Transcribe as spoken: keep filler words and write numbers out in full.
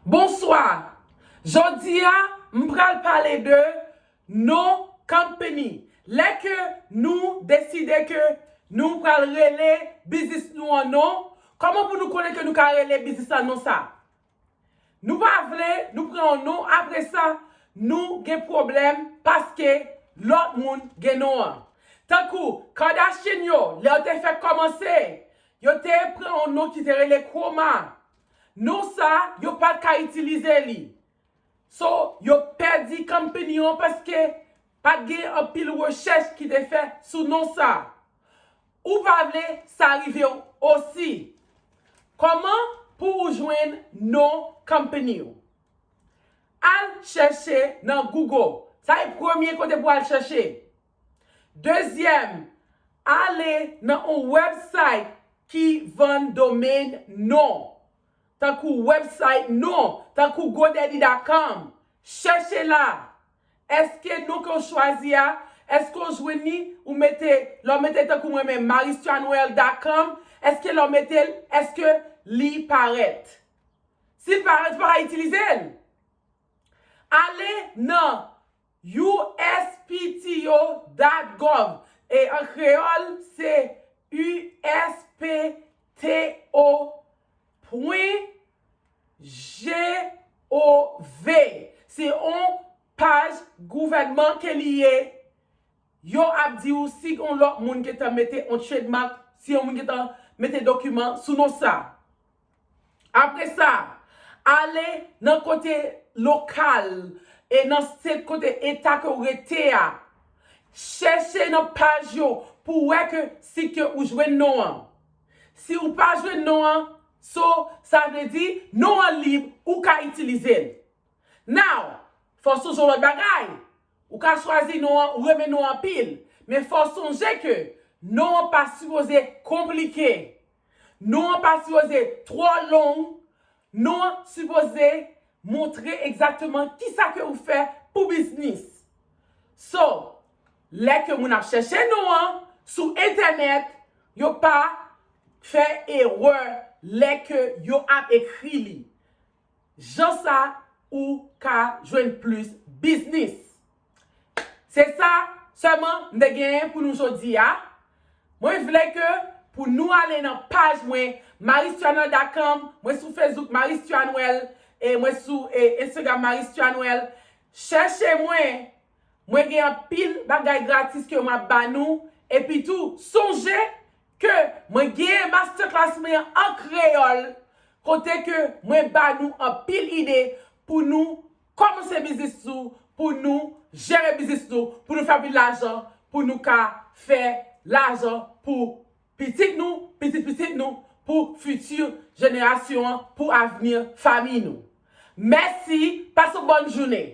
Bonswa! Jodi a, m pral pale de non company. Lè ke nou deside ke nou pral rele biznis nou an non, kòman pou nou konnen ke nou ka rele biznis la non sa? Nou pa vle, nou pran yon non, apre sa, nou gen pwoblèm paske lòt moun gen non an. Tankou Kardashian yo, lè yo te fèk kòmanse, yo te pran yon non ki te rele Chroma. Non sa, yo pa t ka itilize li. So, yo pèdi company an paske pa t gen anpil rechèch ki te fè sou non sa. Ou pa vle sa rive w osi. Kòman pou ou jwenn non company w? Al chèche nan Google. Sa e premye kote pou al chèche. Dezyèm, ale nan yon website ki vann domain non. Tankou website non, tankou GoDaddy dot com. Chèche la. Èske non ke w chwazi a, èske w jwenn li, ou mete, lè w mete tankou mwen menm, maristuanwell dot com, èske lè w mete l, èske li parèt? Si l parèt, ou pa ka itilize l. Ale nan U S P T O dot gov. E an kreyòl, se U S P T O pwen G O V. Se yon paj gouvènman ke li ye. Yo ap di w si yon lòt moun gentan mete yon trademark, si yon moun gentan mete dokiman sou non sa. Apre sa, ale nan kote lokal e nan state kote eta ke w rete a. Chèche nan paj yo pou w wè ke si ke ou jwenn non an. Si ou pa jwenn non an, so, sa vle di non an lib, ou ka itilize l. Now, fò w sonje yon lòt bagay. Ou ka chwazi non an, ou renmen non an anpil. Men fò w sonje ke non an pa sipoze konplike. Non an pa sipoze twò long. Non an sipoze montre egzakteman kisa ke ou fè pou biznis. So, lè ke moun ap chèche non an sou entènèt, yo pa fè erè lè ke yo ap ekri li. Jan sa ou ka jwenn plis biznis. Se sa sèlman m te genyen pou nou jodi a. Mwen vle ke pou nou ale nan paj mwen, maristuanwell dot com, mwen sou Facebook Maristuanwell, e mwen sou e, Instagram Maristuanwell. Chèche mwen, mwen gen anpil bagay gratis ke m ap ba nou. Epi tou, sonje ke mwen gen masterclass mwen an kreyòl, kote ke mwen ba nou anpil ide pou nou kòmanse biznis nou, pou nou jere biznis nou, pou nou fè anpil lajan, pou nou ka fè lajan pou pitit nou, pitit pitit nou, pou fiti jenerasyon an, pou avni fanmi nou. Mèsi, pase yon bòn jounen.